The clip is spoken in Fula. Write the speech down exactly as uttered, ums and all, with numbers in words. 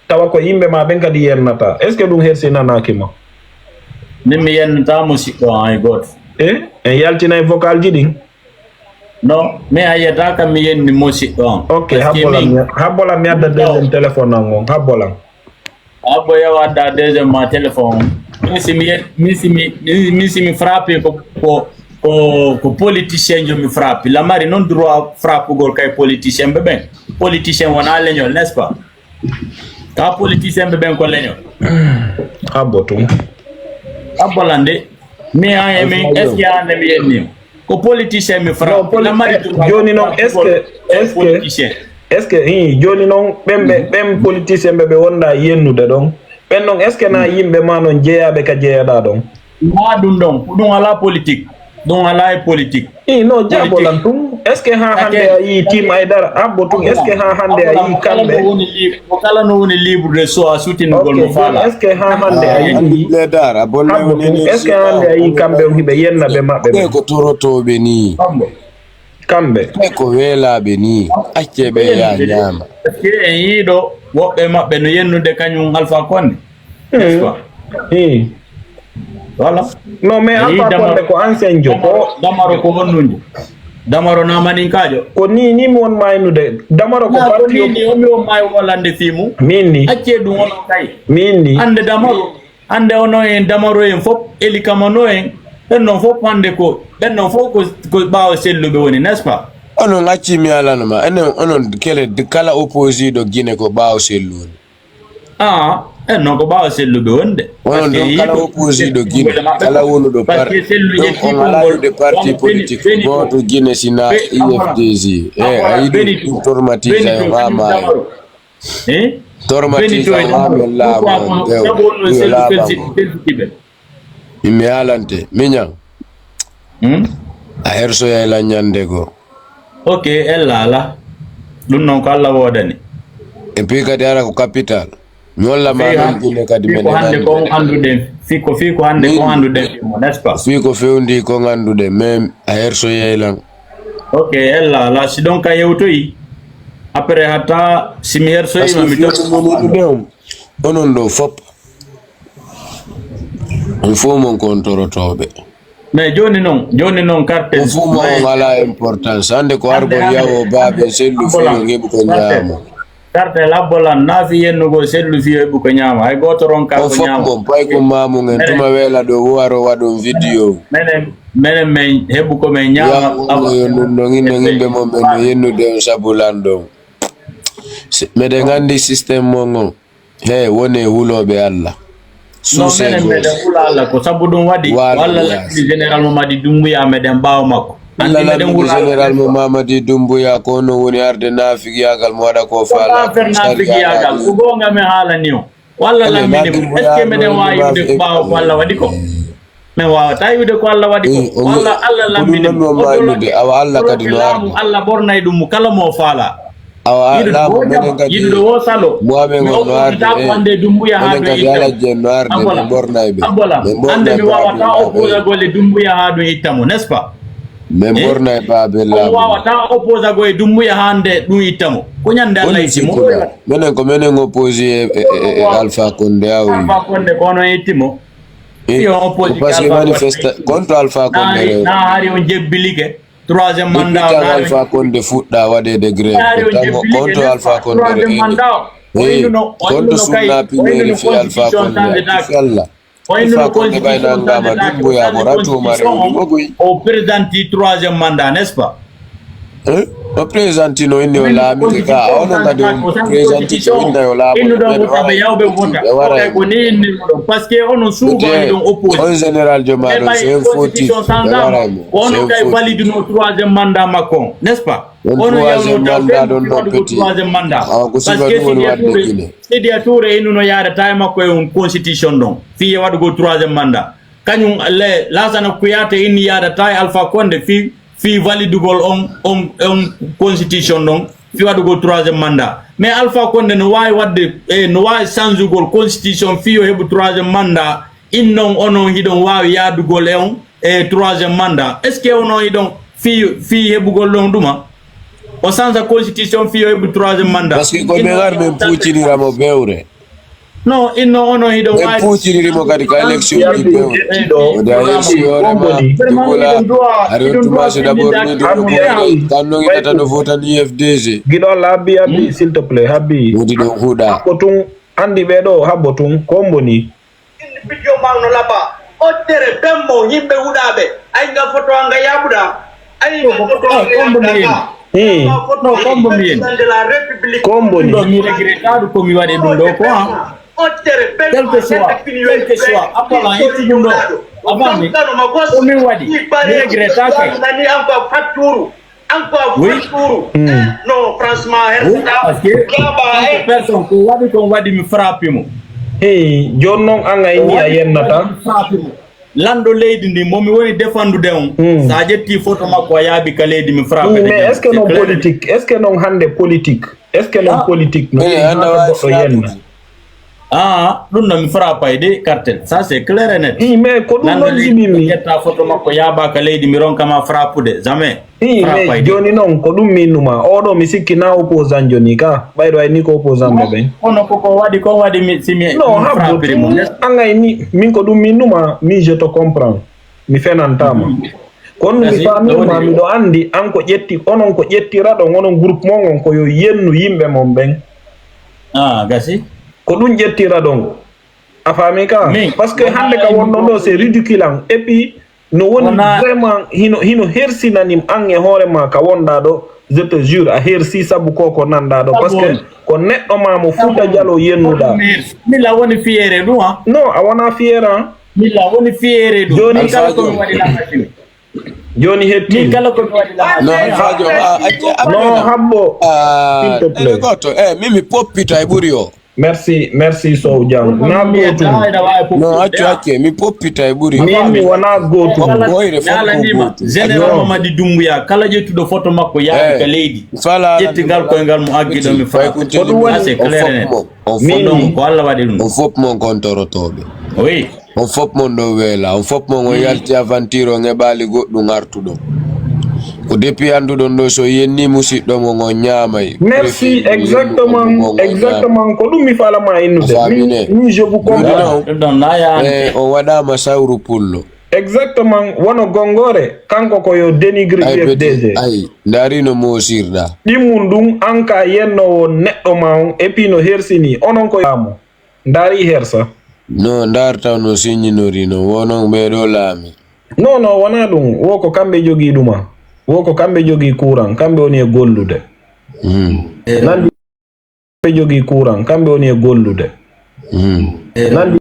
tawa ko yimɓe ma ɓen kadi yennata. Est ce que ɗum hersinanaaki ma? Min mi yennata musiɗɗo an hay gooto. E en yaltinay vocal ji ɗin? Non, mi hayyata kam mi yenni musiɗɗo an. Ok, habbolan mi adda deuxième téléphone an on, habbolan. Abbo yawa adda deuxième ma téléphone. Min si mi yen- min si mi min si mi frappe ko ko ko ko politicien jo mi frappe. La mari non droit frappugol kay politicien ɓe ɓen. Politicien wona leñol, n'est-ce pas? Ka politicien ɓe ɓen ko leñol. Abbo tum. Abbo lande. Mi an e min est ce que an mi yenni? Ko politicien mi frappe. Joni non est ce que est ce que est ce que hi joni non ɓen ɓe ɓen politicien ɓe ɓe wonda yennude ɗon? Ɓen non est ce que na yimɓe ma non jeeyaɓe ka jeeyaɗa ɗon? Ma ɗum ɗon ɗum ala politique. Ɗum ala e politique. I no jabolan tum est ce que ha hande a yi tim ay dara abbo tum est ce que ha hande a yi kamɓe? Ko kala no woni libre de soi sutinugol mo fala est ce que ha hande a yi ledar abbo tum est ce que ha hande a yi kamɓe on hiɓe yenna ɓe maɓɓe ɓe ko torotoɓe ni kamɓe ɓe ko weelaaɓe nii, accee ɓe yaa ñaama. Parce que en yiiɗo woɓɓe maɓɓe no yennude kañum Alpha Condé. N'est-ce pas? Voilà. Non mais Alpha Condé ko ancien jo ko Damaro ko honnunjo. Damaro na maninkaajo. Ko ni ni mi won maynude. Damaro ko parti ni ni mi won may wolande fii mum. Min ni. Accee ɗum onon kay. Min ni. Hannde Damaro. Hannde onon en Damaro en fof, Eli Kamano en, ɓen non fof hannde ko ɓen non fof ko ko ɓaawo selluɓe woni, n'est-ce pas? Onon acci mi alano ma enen onon kele kala opposiɗo Guinée ko ɓaawo sellu woni. Aa en non ko ɓaawo selluɓe woni de. Onon ɗon kala opposiɗo Guinée kala wonuɗo parti ɗon on alaa yude parti politique gooto Guinée sina U F D G. E a yiɗi ɗum tormatise ma maayo. Tormatisa amen laamu on ɓew yo laaɓango. Mi haalante miñan. A hersoyay lan ñande goo. Ok, ella ala. Ɗum noon ko Allah woodani. E puis kadi ara ko capital. Mi holla ma non Guinée kadi men hannde ko annduɗen. Fii ko fii ko hannde ko annduɗen mo, n'est-ce pas? Fii ko fewndi ko annduɗen, mais a hersoyay lan. Ok, ella ala si ɗon ka hewtoyi. Après hatta si mi hersoyima mi tokka. Onon ɗo fop on fof mon ko on torotooɓe. Mais jooni noon jooni noon carte on fof mo on alaa importance hannde ko argol yawo baaɓe sellu fii on heɓu ko ñaamo. Carte labbolan naafi yennugol sellu fii o heɓu ko ñaama hay gooto ronka ko ñaama. On fof mon pay ko maamum en tuma weela ɗo wo aro waɗon vidéo. Menen menen men heɓu ko men ñaama. Yo ɗum ɗon inno yimɓe mon ɓe no yennude on sabu lan ɗon. Meɗen anndi système mon on. He woni e hulooɓe Allah. Non menen meɗen hula Allah ko sabu ɗum waɗi ko Allah laɓɓini général Mamadi Doumbouya meɗen ɓaawo makko. Allah laɓɓini général mo Mamadi Doumbouya ko onon woni arde naafigiyagal mo waɗa ko faala affaire naafigiyagal ko goonga mi haalani o ko Allah lammini mo est ce que meɗen waawi wiide ko ɓaawo ko Allah waɗi ko min waawata wiide ko Allah waɗi ko walla Allah lammini mo oɗo laɓɓi awa Allah kadi no arde Allah ɓornay ɗum mo kala mo faala. Awa laamu menen kadi yiɗuɗo wo salo moamen on no arde hannde dumbuya haa ɗum itta mo. Abbola hannde mi waawata opposagol e dumbuya haa ɗum itta mo, n'est ce pas? Min ɓornay baabel laamu. On waawata opposagol e dumbuya hannde ɗum itta mo. Ko ñande Allah itti mo. Menen ko menen opposi e Alpha Condé awi. Alpha Condé ko onon itti mo. Iyo opposi parce que manifesta contre Alpha Condé na hari on jebbilike. Troisième mandat. Depuis Alpha Condé fuɗɗa waɗede grève ko tango konto Alpha Condé reeni. Konto sunna pinneri fi Alpha Condé fi Allah. Alpha Condé ɓay nangama dumbuya ko ratu mare woni mogoy. O présenté troisième mandat, n'est-ce pas? O présenté no inni o laamike ka a onon kadi on présenté so inda yo laamu ɓe waray. Parce que onon suubaani ɗon opposé on général joma ɗon c'est un fautif ɓe waray mo. Ko onon kay valide no troisième mandat makko on, n'est-ce pas? Ono yawno taw ɓen waɗugo troisième mandat. Parce que Sidia Touré innuno yaadata e makko e on constitution ɗon fii e waɗugo troisième mandat. Kañum le Lassana Kouyaté inni yaadata e Alpha Condé fii fii validugol on on on constitution ɗon fii waɗugol troisième mandat. Mais Alpha Condé no waawi waɗde e no waawi changugol constitution fii yo heɓu troisième mandat. Innon onon hiɗon waawi yaadugol e on e troisième mandat est ce que onon hiɗon fii fii heɓugol ɗon ɗuma? O sansa constitution fii o heɓu troisième mandat. Parce que ko men ar men puccinira mo bewre. Non, inno ono hiɗo men pucciniri mo kadi ka élection ɗi pewre. Wode a yersi hoorema dugula. Aɗa yottu maso d'abord ni ɗum ɗo kan non iɗata ɗo vota ni ufdg. Giɗo allah habbi habbi s'il te plaît habbi. Wodi ɗon huuɗa. Ko tun andi ɓe ɗo habbo tun ko mboni. Indi video man no laba. Ottere bemmo yimɓe huɗaɓe. Ay nga photo anga yaɓuɗa. Ay nga photo anga yaɓuɗa. No kombo mbiyen. Kombo ni. Ɗo mi regretadu ko mi waɗi ɗum ɗo ko ha. Ottere bemmo. Quel que soit, quel que soit, appala itti ɗum ɗo. Avami. Ko min waɗi. Mi regretake. Nani an ko fatturu. Encore oui. Retour. Mm. Non, franchement, oui, parce que personne ko waɗi kon waɗi mi frappe mo. Hey, joni noon an a inni a yennata. Frappe mo. Lanɗo leydi ndi momi woni defandude on. Mm. Sa ƴetti photo makko a yaaɓi ka leydi mi frappe. Mm, mais est ce que non politique, est ce que non hande politique? Est ce que non politique no hande goɗɗo yenna? Ah, ɗum no mi frappay de cartel. Ça c'est clair et net. I mais ko ɗum non jibimi. Ƴetta photo makko yaabaka leydi mi ronkama frappude jamais. I mais joni noon ko ɗum minnuma oɗo mi sikki na opposant joni ka ɓayɗo ay ni ko opposant ɓe ɓen. Kono koko waɗi ko waɗi mi simi. Non habbo angay ni min ko ɗum minnuma mi je te comprends. Mi fenantama. Kono mi famirma miɗo andi an ko ƴetti onon ko ƴettiraɗon onon groupe mon on ko yo yennu yimɓe mon ɓen. Ah, gasi. Ko ɗum ƴettiraɗon. A faami ka? Parce que hannde ka wonno ɗo c'est ridicule an. Et puis no woni vraiment hino hino hersinanim an e hoore ma ka wonɗa ɗo. Je te jure a hersi sabu ko ko nanɗa ɗo parce que ko neɗɗo ma mo Fuuta Jalo yennuɗa. Mila woni fiere ɗum ha. Non a wona fiere an. Mila woni fiere ɗum. Joni kala ko mi waɗi la machine. Joni hetti. Min kala ko mi waɗi la. No Alfajo a acca. No habbo. S'il te plaît. Goto. Eh min mi poppita e ɓuri o. Merci, merci Sow Jam. Na gotum. No accu acce mi poppita e ɓuri. Min mi wona gotum. Hoyre fof ko gotum. Général Mamadi Doumbouya kala ƴettuɗo photo makko yaade ka leydi. Ƴetti ngal koyngal mo aggi ɗo mi fa. Ko ɗum woni. C'est clair et net. On fof mon. Ko Allah waɗi ɗum. On fof mon kontorotooɓe. Oui. On fof mon ɗo weela, on fof mon on yalti aventure on heɓaali goɗɗum artuɗo. Ko depuis annduɗon ɗo so yenni musidɗo mon on ñaamay. Merci, exactement, exactement. Ko ɗum mi faalama innude. Min je vous comprends. Eh, on waɗama sawru pullo. Exactement, wono gongore, kanko ko yo dénigre U F D G. Ay, ndaari no moosirɗa. Ɗimmun ɗum, an ka yennowo neɗɗo ma on, et puis no hersini, onon ko yaamo. Ndaari hersa. No, ndaar taw no siññinori no, wono ɓeeɗo laami. No, no, wona ɗum, wo ko kamɓe jogii ɗuma. Wo ko kamɓe jogii kuuran, kamɓe woni e gollude. Hmm. Nandi. Kamɓe jogii kuuran, kamɓe woni e gollude. Hmm. Nandi